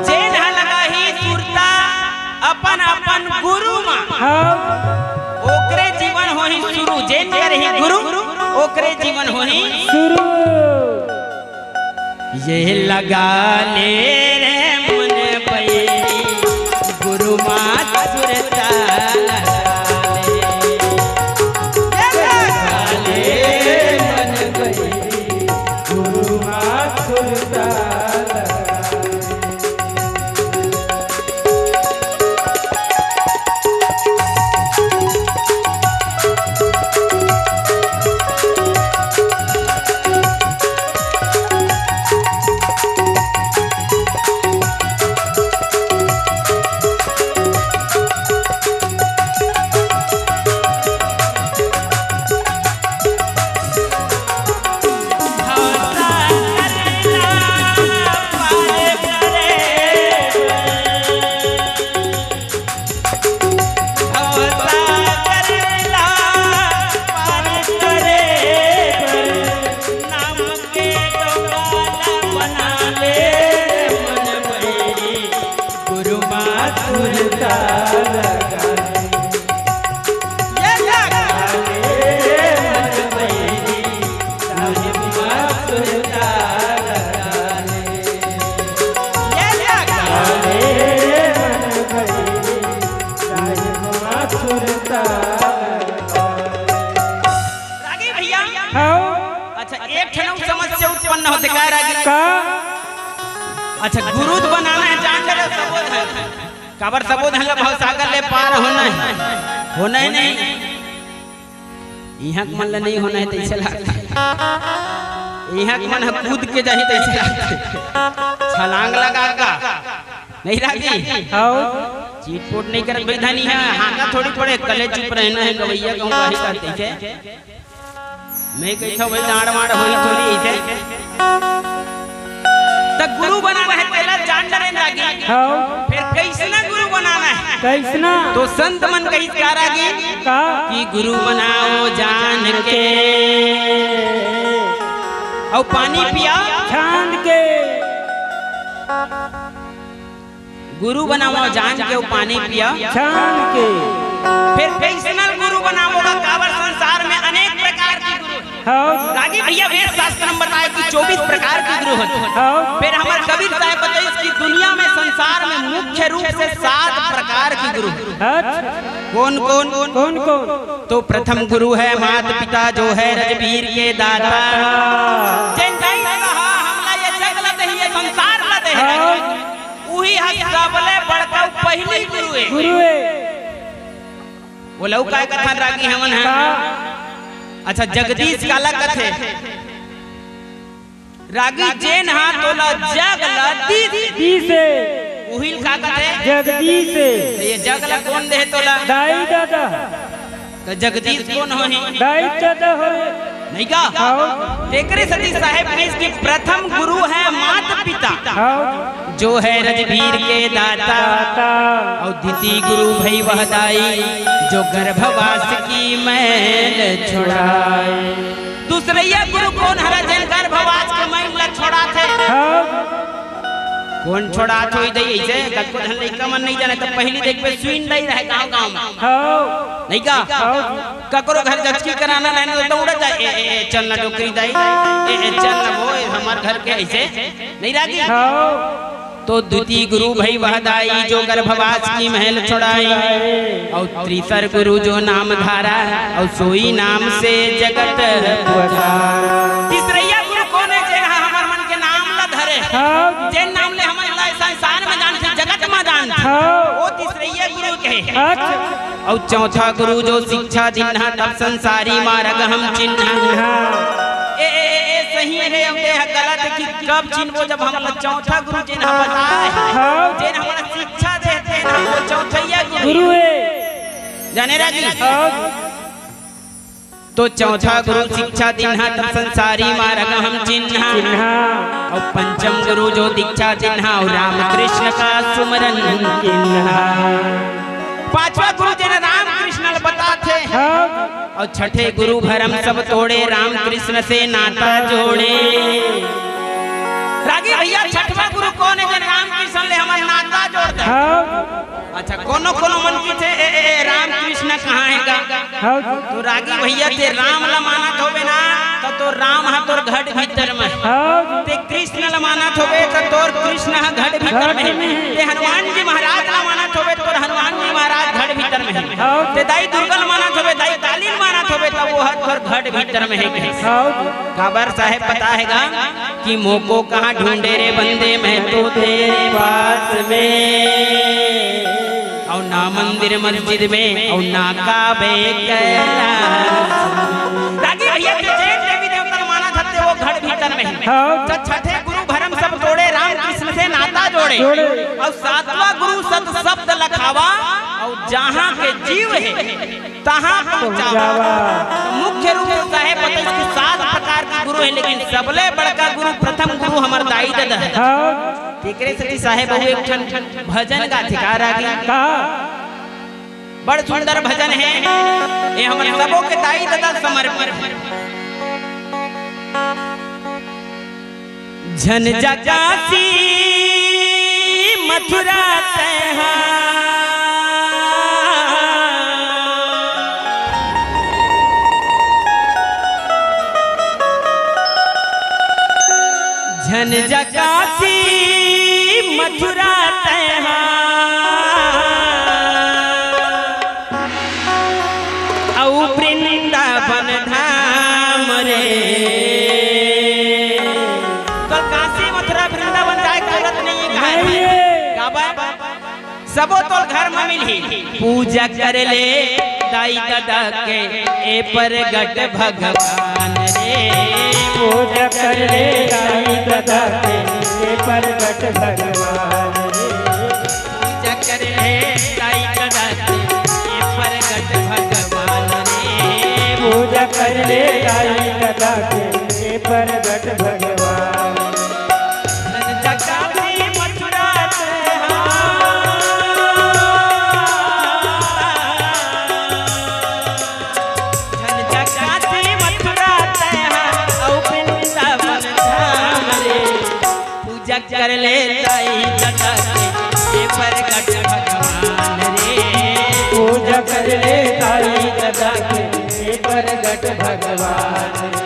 जेन ह लगाही सुरता अपन अपन गुरु मा। हाँ। ओकरे जीवन होही सुरू, जेन करही गुरु, ओकरे जीवन होही सुरू। ये लगा ले रे मन बैरी, गुरु मात सुरता लगा ले। ये लगा ले रे मन बैरी, गुरु मात सुरता लगा ले। हव। अच्छा, एक ठन अउ समस्या उत्पन्न होथे, का रागी? का? अच्छा, गुरु तो बनाना हे, जान डरे सबो झन। काबर सबो झन ला भवसागर ले पार होना हे, होना हे नहीं? इहाँ के मन ला नहीं होना हे, तइसे लागथे। इहाँ के मन ह कूद के जाही, तइसे लागथे। छलांग लगा का। नहीं रागी? हव। चिटपुट नहीं करत भाई धनी हे, हाँका थोड़ी पड़े, कले चुप रहना हे, गवैया कहूँ काहे का तइसे। मैं कहिथंव भाई, डांड़ वांड़ होई थोड़ी अइसे। त गुरु बनाना हे, तेला जान डरे रागी। हव। फेर कइसना गुरु बनाना हे? कइसना? तो संत मन कहिस का रागी? का? कि गुरु बनाओ जान के, अउ पानी पिया छान के। गुरु बनावव जान के अउ पानी पिया छान के। फेर कइसनल गुरु बनावव गा, काबर संसार में अनेक प्रकार के गुरु हे। हव। रागी भैया, वेद शास्त्र में बताए कि चौबीस प्रकार के गुरु होथे। हव। फेर हमर कबीर साहब बताइस कि दुनिया में, संसार में मुख्य रूप से सात प्रकार के गुरु हे। अच्छा। कोन कोन? कोन कोन? तो प्रथम गुरु हे मात पिता, जो हे रजबीर के दाता। जेन दाई ददा ह हमला ये जग ल देहे, ये संसार ल देहे। हव। उही ह सबले बड़का पहिली गुरु हे। गुरु हे। ओला अउ काय कथन रागी हमन ह? का? अच्छा, जगदीश काला कथे? रागी जेन ह तोला जग ल दीस। दीस हे। उही ल का कथे? जगदीश हे। त ये जग ल कोन देहे तोला? दाई ददा। त जगदीश कोन होही? दाई ददा होही। नहीं का? हव। तेकरे सेती साहेब कहिस कि प्रथम गुरु हे मात पिता, हव। जो हे रजबीर के दाता। दाता। अउ द्वितीय गुरु भई वह दाई, जो गर्भवास की मैल छुड़ाए। दूसरइया गुरु कोन हरे, जेन गर्भवास के मैल ल छोड़ाथे? हव। कोन छोड़ात होही दाई अइसे? कतको झन लइका मन नइ जानय, त पहिली देखबे सुइन दाई रहय गाँव-गाँव म। हव। नइ का? हव। ककरो घर जचकी कराना रहय न, त दउड़त जाय, "ए, ए, ए, चल ना डोकरी दाई, ए, ए, चल ना वो, ए, हमर घर के," अइसे नइ रागी? हव। तो द्वितीय गुरु भई वह दाई, जो गर्भवास की महल छुड़ाई। अउ तीसर गुरु जो नाम धारा, अउ सोई नाम से जगत पुकारा। तीसरइया गुरु कोन हे, जेन ह हमर मन के नाम ल धरे? हव। जेन नाम ले हमन ल संसार म जानथे, जगत म जानथे। हव। ओ तीसरइया गुरु कहे। अच्छा। अउ चौथा गुरु जो शिक्षा दिन्हा, तब संसारी मारग हम चिन्हा। हाँ। ए, ए, ए, ए, सही हे, अब ये गलत हे कि कब चिन्हबो, जब हमला चौथा गुरु जेन ह बताय, हाँ। जेन हमला शिक्षा देथे ना, वो चौथइया गुरु। गुरु हे। जाने रागी? हाँ। तो चौथा गुरु शिक्षा दिन्हा, तब संसारी मारग हम चिन्हा। चिन्हा। अउ पंचम गुरु जो दीक्षा दिन्हा, अउ राम कृष्ण का सुमरन किन्हा। पांचवा गुरु जेन राम कृष्ण ल बताथे। हाँ। अउ छठे गुरु भरम सब तोड़े, राम कृष्ण से नाता जोड़े। रागी भैया, छठवा गुरु कोन हे जेन राम कृष्ण ले हमर नाता जोड़ दे? हाँ। अच्छा, कोनो कोनो मन कहिथे, "ए, ए, ए, राम कृष्ण कहाँ हे गा?" हाँ। तो रागी भैया, तें राम ला मानत होबे ना, त तोर राम ह तोर घट भीतर म हे। हाँ। तें कृष्ण ला मानत होबे, त तोर कृष्ण ह घट भीतर म हे। घट म हे। तें हनुमान जी महाराज ला मानत होबे, त तोर हनुमान जी महाराज घट भीतर म हे। हाँ। तें दाई दुर्गा ल मानत होबे, दाई काली ल मानत होबे, त वो ह तोर घट भीतर म हे। हाँ। काबर साहेब पता हे गा कि मोको कहाँ ढूंढे रे बंदे, मैं तो तेरे पास में। अउ ना मंदिर मस्जिद में, अउ ना काबे कैलाश। रागी भैया, तें जेन देवी देवता ल मानत हस, वो घट भीतर म हे। हाँ। त छठे गुरु भरम सब तोड़े, राम कृष्ण से नाता जोड़े। जोड़े। अउ सातवां गुरु सत शब्द लखावा, अउ जहाँ के जीव हे, तहाँ पहुँचावा। पहुँचावा। मुख्य रूप से साहेब बताइस कि सात प्रकार के गुरु हे, लेकिन सबले बड़का गुरु, प्रथम गुरु हमर दाई ददा हे। हाँ। तेकरे सेती साहेब अउ एक ठन भजन गाथे का रागी? का? बड़ सुंदर भजन हे, ये हमर सबो के दाई ददा ल समर्पित हे। झन जा काशी मथुरा तैं हा, झन जा काशी मथुरा तैं हा, अउ वृंदावन धाम रे। तो काशी, मथुरा, वृंदावन जाए के जरूरत नहीं है, कहाँ नहीं है। है? काबर? सबो तोर घर में मिलही। पूजा कर ले दाई ददा के, ए परगट भगवान रे। पूजा कर ले दाई ददा के, ए परगट भगवान रे। पूजा कर ले दाई ददा के, ए परगट भगवान रे। पूजा कर ले दाई ददा के, ए परगट भगवान। जगत मथुरा से हाँ। झन जगत मथुरा से हाँ, औ वृंदावन धाम रे। पूजा कर ले दाई ददा के, ए परगट भगवान रे। पूजा कर ले दाई ददा के, ए परगट भगवान रे।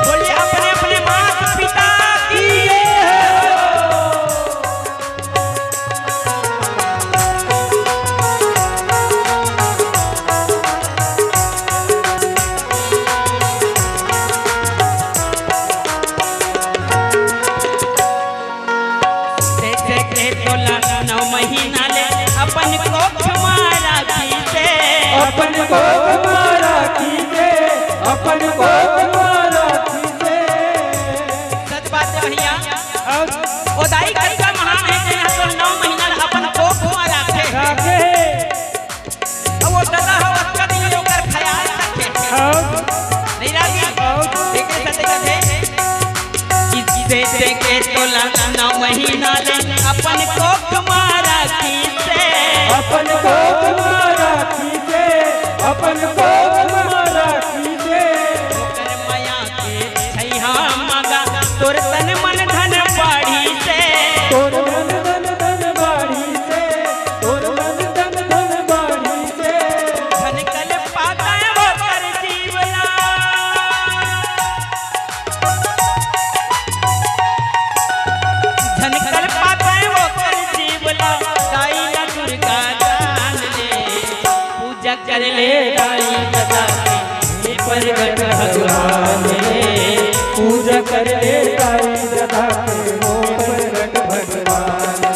बोलिए अपने अपने माता पिता की। जइसे के तोला नौ महीना ले अपन कोख म राखिसे। अपन कोख म राखिसे, अपन कोख म राखिसे। सच बात है भैया। और ओ दाई कतका महान है, जेन ह तोला नौ महीना ले अपन कोख म राखे। राखे। अब वो ददा हो, अतका दिन ले ओकर ख्याल रखे। हाँ। नहीं राखी? हाँ। देखे सत्य कथे। किसे देखे तोला नौ महीना ले अपन कोख म राखिसे। अपन कोख म राखिसे, अपन कोख म राखिसे। ओकर मया के छइहा मगा तोर तन मन धन बाढ़िसे। तोर मन धन धन बाढ़िसे, तोर मन धन धन बाढ़िसे। झन कल पातय ओकर जीव ला। झन कल पातय ओकर जीव ला, दाई ला दुर्गा जान ले। पूजा कर ले दाई ददा के, हे परगट भगवान रे। पूजा कर ले दाई ददा के, हे परगट भगवान रे।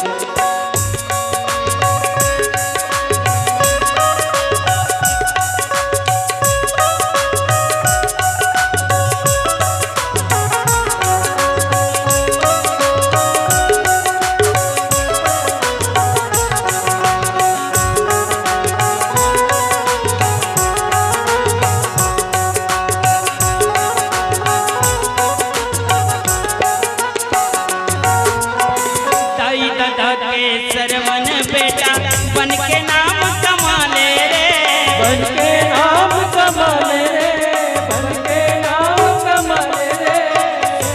दाई ददा के सरवन बेटा, बन के नाम कमा ले रे। बन के नाम कमा ले रे, बन के नाम कमा ले रे।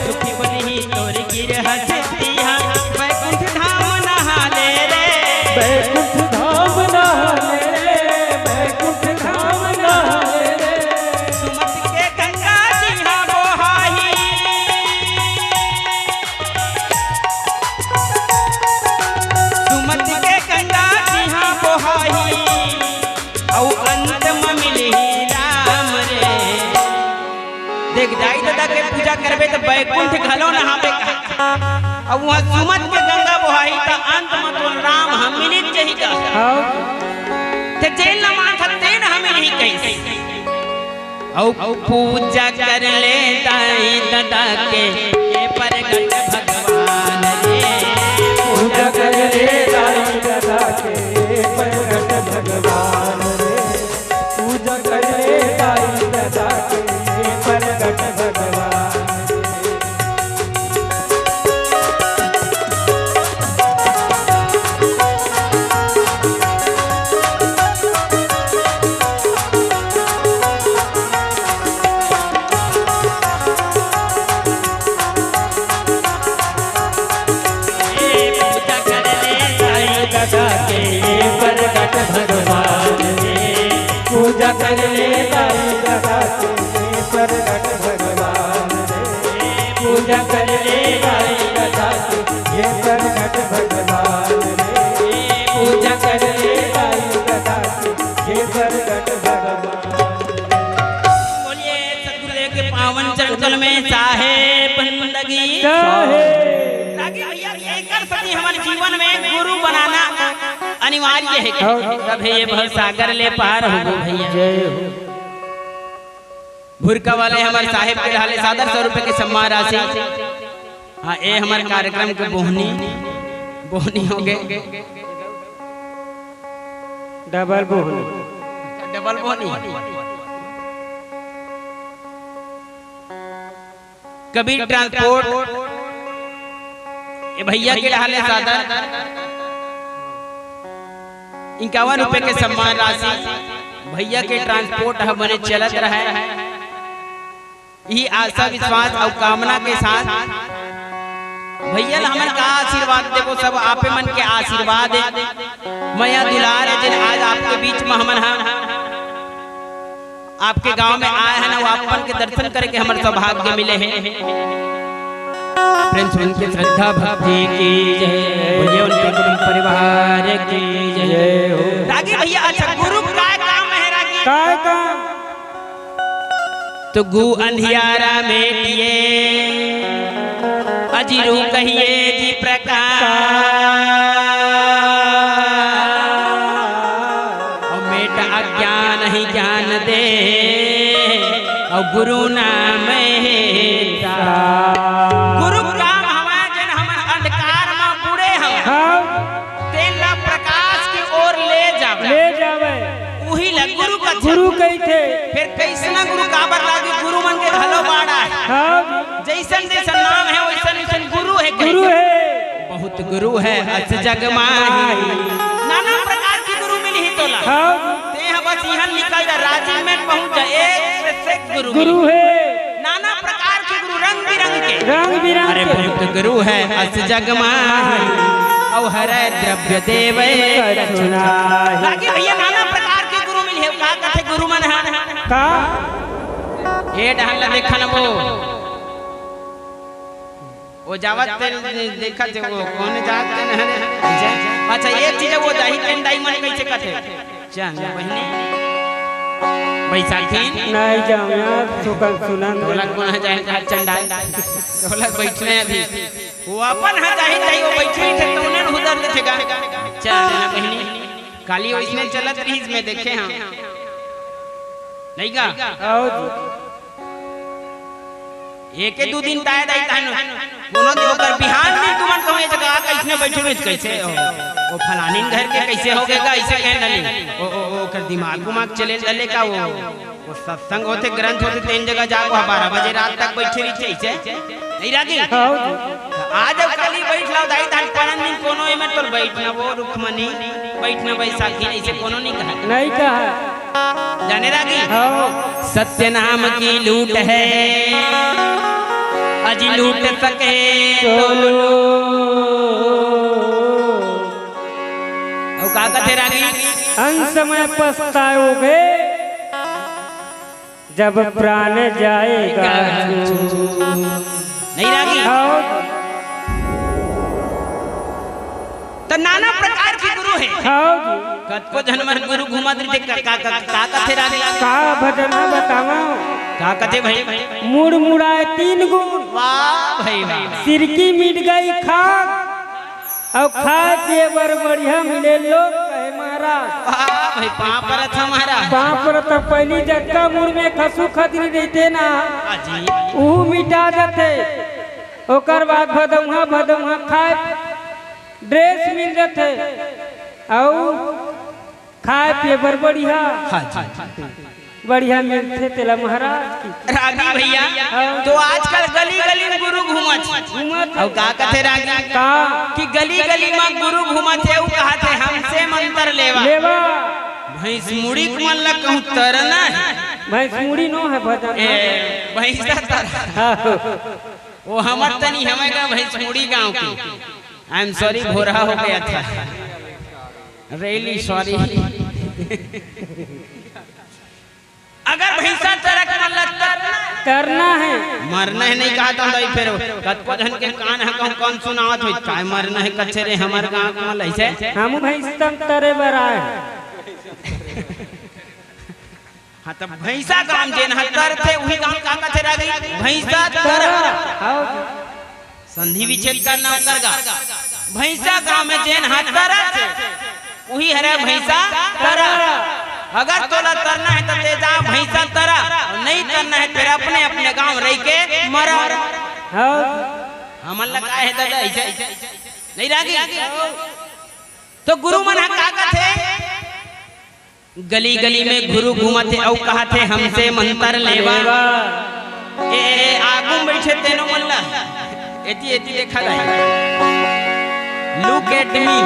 सुखी बनही तोर गिरहस्ती हा, बैकुंठ धाम नहा ले रे। बैकुंठ धाम नहा ले रे, बैकुंठ धाम नहा ले रे। सुमत के गंगा जी हा बोहाही। सुमत के गंगा जी हा बोहाही, अउ अंत म मिलही राम रे। देख, दाई ददा के पूजा करबे त बैकुंठ घलो नहाबे कहा। अउ उहाँ सुमत के गंगा बोहाही त अंत म तो राम ह मिलिच जही कहा। हाँ। ते जेन ल मानथस तेन ह मिलही कहिस। अउ पूजा कर ले दाई ददा के, हे परगट भगवान रे। पूजा कर ले दाई ददा के, हे परगट भगवान रे। पूजा कर ले दाई ददा के, हे परगट भगवान रे। पूजा कर ले दाई गदा के, ये प्रगट भगवान रे। पूजा कर ले दाई गदा के, ये प्रगट भगवान रे। पूजा कर ले दाई गदा के, ये प्रगट भगवान रे। बोलिए सतगुरुदेव के पावन चरण कमल में साहेब बंदगी। साहेब। ताकि भैया एकर प्रति हमर जीवन में गुरु बनाना अनिवार्य हे। हाँ। तभे ये भव सागर ले पार होबो भैया। जय हो। भुरका वाले हमर साहेब के हाले सादर सौ रुपए के सम्मान राशि। हाँ, ए हमर कार्यक्रम के बोहनी, बोहनी हो गए। डबल बोहनी। डबल बोहनी। कबीर ट्रांसपोर्ट, ये भैया के हाले सादर इक्यावन रुपए के सम्मान राशि। भैया के ट्रांसपोर्ट ह बने चलत रहे, यही आशा विश्वास अउ कामना के साथ भैया ल हमन का आशीर्वाद देबो, सब आपे मन के आशीर्वाद हे, मया दुलार हे, जेन आज आपके बीच में हमन ह आपके गांव में आए हन, अउ आपन के दर्शन करे के हमर सौभाग्य मिले हे। प्रेम से उनके श्रद्धा भक्ति की जय, बोलिए उनके कुटुंब परिवार की जय। जय हो। रागी भैया, अच्छा, गुरु काय काम है रागी? काय काम? तो गु अंधियारा मेटिए, अजिरु कहिए जी प्रकाश। अउ मेट अज्ञान ही ज्ञान दे, अउ गुरु नाम हे ता। गुरु काम हवय, जेन हमन अंधकार म बुड़े हवन, हाँ। तेन ला प्रकाश की ओर ले जावे। ले जावे। उही ला गुरु कथे। गुरु कहिथे। फेर कइसना गुरु काबर लागे, गुरु मन के घलो बाड़ा हे। हाँ। जइसन जइसन नाम हे, वइसन वइसन गुरु हे गुरु कहिथे। हे। बहुत गुरु हे अस जग माही। नाना प्रकार के गुरु मिलही तोला। हाँ। तेह बस इहन निकल जा, राजिम में पहुंच जा, एक से एक गुरु गुरु मिलही। हे। नाना प्रकार के गुरु, रंग बिरंग के। रंग बिरंग अरे के। बहुत गुरु हे अस जग माही, अउ हरय द्रव्य देवय कछु नाही। बाकी भैया नाना प्रकार के गुरु मिलही, का कथे गुरु मन ह? का? ए डहन ला देखन वो। वो जावत तेन देखत हे, वो कोन जात तेन हरे? अच्छा, एक चीज हे, वो जाही तेन दाई मन कइसे कथे? चल, बहिनी। बैसाखी? नहीं जाऊँ यार, सुकन सुनन। तोला कोन जाए का चंडाल? तोला बैठने अभी। वो अपन हा जाही, जाही, वो बैठे ही थे, तो उन्हें उधर देखेगा। चल, ना बहिनी। काली वइसने चलत रहिस, मैं देखे हंव। नहीं का? आओ जी। एके दू दिन ताय दाई तहन कोनो दिन ओकर बिहान दिन तुमन कहूँ ये जगह आके इसने बैठे रहिस कइसे? ओ, ओ फलानिन घर के कइसे हो गए का? अइसे कहे डले। ओ, ओ, ओ, ओकर दिमाग उमाग चले डले का वो? वो सत्संग होथे, ग्रंथ होथे, तेन जगह जाके बारह बजे रात तक बैठे रहिथे, अइसे? नहीं रागी? हाँ जी। आज अब काली बैठ लाव दाई, तहन परन दिन कोनो एमे तोर बैठना वो रुक्मणी, बैठना बैसाखी, अइसे कोनो नहीं कहा। नहीं कहा। जाने रागी? हाँ। सत्य नाम की लूट है, अजी लूट सके तो लो। अउ का कथे रागी? अंत समय पछताओगे जब प्राण जाएगा छूट। नहीं रागी? हाँ। त नाना प्रकार के गुरु हे। हाँ जी। कतको झन मन गुरु घूमत रहिथे, का, का, का, का कथे रागी? का भजन हे बतावंव? का कथे भाई? मुड़ मुड़ाए तीन गुण। वाह भाई वाह। सिरकी मिट गई खाक, अउ खाए पिए बर बढ़िया मिले लोग कहे महाराज। वाह भाई, पाँव परत हंव महाराज। पाँव परत हंव, पहिली जतका मुड़ में खसू खदरी रहिथे ना, हाँ जी। उहू मिटा जथे। ओकर बाद भदौहा, भदौहा खाए, dress मिल जथे, अउ खाए पिए बर बढ़िया, हाँ जी। बढ़िया मिलथे तेला महाराज की। रागी भैया, हाँ। तो आजकल गली गली में गुरु घूमत हे। घूमत हे। अउ का कथे रागी? का? कि गली गली में गुरु घूमत हे, अउ कहत हे हमसे मंत्र लेवा। लेवा। भैंस मुड़ी के मन ला कहूँ तरना हे। भैंस मुड़ी नो हे भजन। ए, भैंसा तर। हाँ। वो हमर तनी हवय गा भैंस मुड़ी गांव के। I am sorry, भोरहा हो गया था। Really sorry। तरना हे। मरना हे नहीं कहा था भाई, फिर कतको झन के कान ह कहूँ कौन सुनावत होई, काय मरना हे कथे रे हमर गाँव के मन ल अइसे। हमू भैंसा तरे बर आए। हाँ, तब भैंसा गाँव जेन ह तरथे, उही गाँव का कथे रागी, भैंसा तरा। हाँ। संधि विच्छेद करना ओकर गा। भैंसा गाँव में जेन ह तरथे, उही हरे भैंसा तरा। अगर तोला तरना हे त ते जा भैंसा तरा, अउ नहीं तरना हे फिर अपने अपने गाँव रहि के मरा। हाँ। हमन ला का हे दादा, अइसे नहीं रागी। तो गुरु मन ह का कथे? गली गली में गुरु घूमत हे अउ कहत हे, "हमसे मंतर लेवा।" ए, ए, आगू में बइठे तेनो मन ला, एती, एती देखा जाए। Look at me।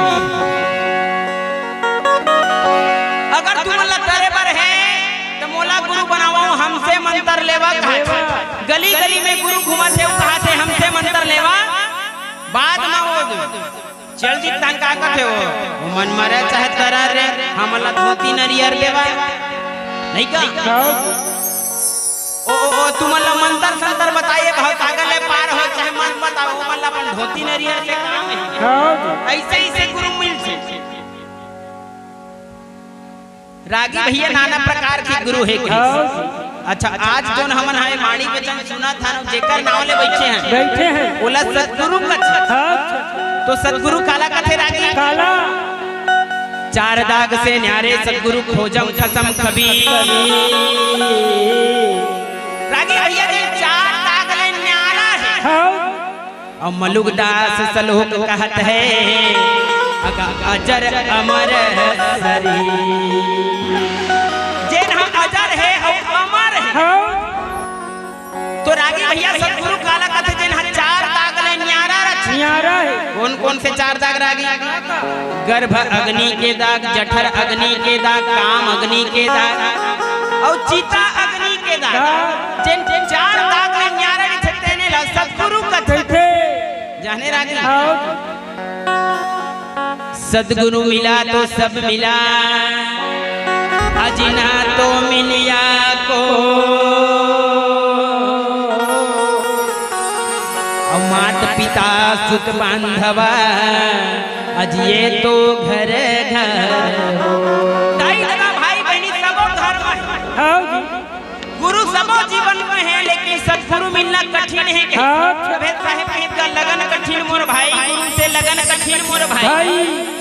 अगर तुमन ला तरे बर हे, त मोला गुरु बनावव, "हमसे मंतर लेवा" कहत हे। गली गली में गुरु घूमत हे, अउ कहत हे, "हमसे मंतर लेवा।" बाद में वो चल दिस तहन का कथे वो? वो मन मरे चाहे तरा रे, हमन ला धोती नरियर देवा। नहीं का? ओ, ओ, ओ, तुमन ला मंतर संतर बताए, बहुत आगे ले पार हो, चाहे मत बताओ, हमन ला अपन धोती नरियर से काम हे। हाँ। अइसे, अइसे गुरु मिलथे। रागी भैया नाना प्रकार के गुरु हे कहिस। हाँ। अच्छा, आज जोन हमन ह ए वाणी वचन सुनत हन, जेकर नाव ले बइठे हन, बइठे हन। ओला सतगुरु कथे। हाँ। तो सतगुरु काला कथे रागी? काला। चार दाग से न्यारे सतगुरु खोजम खसम खबीर। रागी भैया जी, चार दाग ले न्यारा हे। हाँ। अउ मलुगदास सलोक कहत हे, अगा अजर अमर सरीर। जेन ह अजर हे अउ अमर हे। हाँ। तो रागी भैया सतगुरु काला कथे, जेन ह चार दाग ले न्यारा रथे। न्यारा हे। कौन कौन से चार दाग रागी? गर्भ अग्नि के दाग, जठर अग्नि के दाग, काम अग्नि के दाग, अउ चिता अग्नि के दाग। दाग। जेन, जेन चार दाग ले न्यारा रथे, तेने ला सतगुरु कथे। कथे। जाने रागी। हाँ। सतगुरु मिला तो सब मिला, अजी ना तो मिलिया को। अउ मात पिता सुत बांधवा, अजी ये तो घर घर हो। दाई ददा भाई बहिनी सबो घर में। हाँ जी। गुरु सबो जीवन में हे, लेकिन सतगुरु मिलना कठिन हे। हाँ। तभे साहेब कहिस का, "लगन कठिन मोर भाई, गुरु से लगन कठिन मोर भाई।" भाई।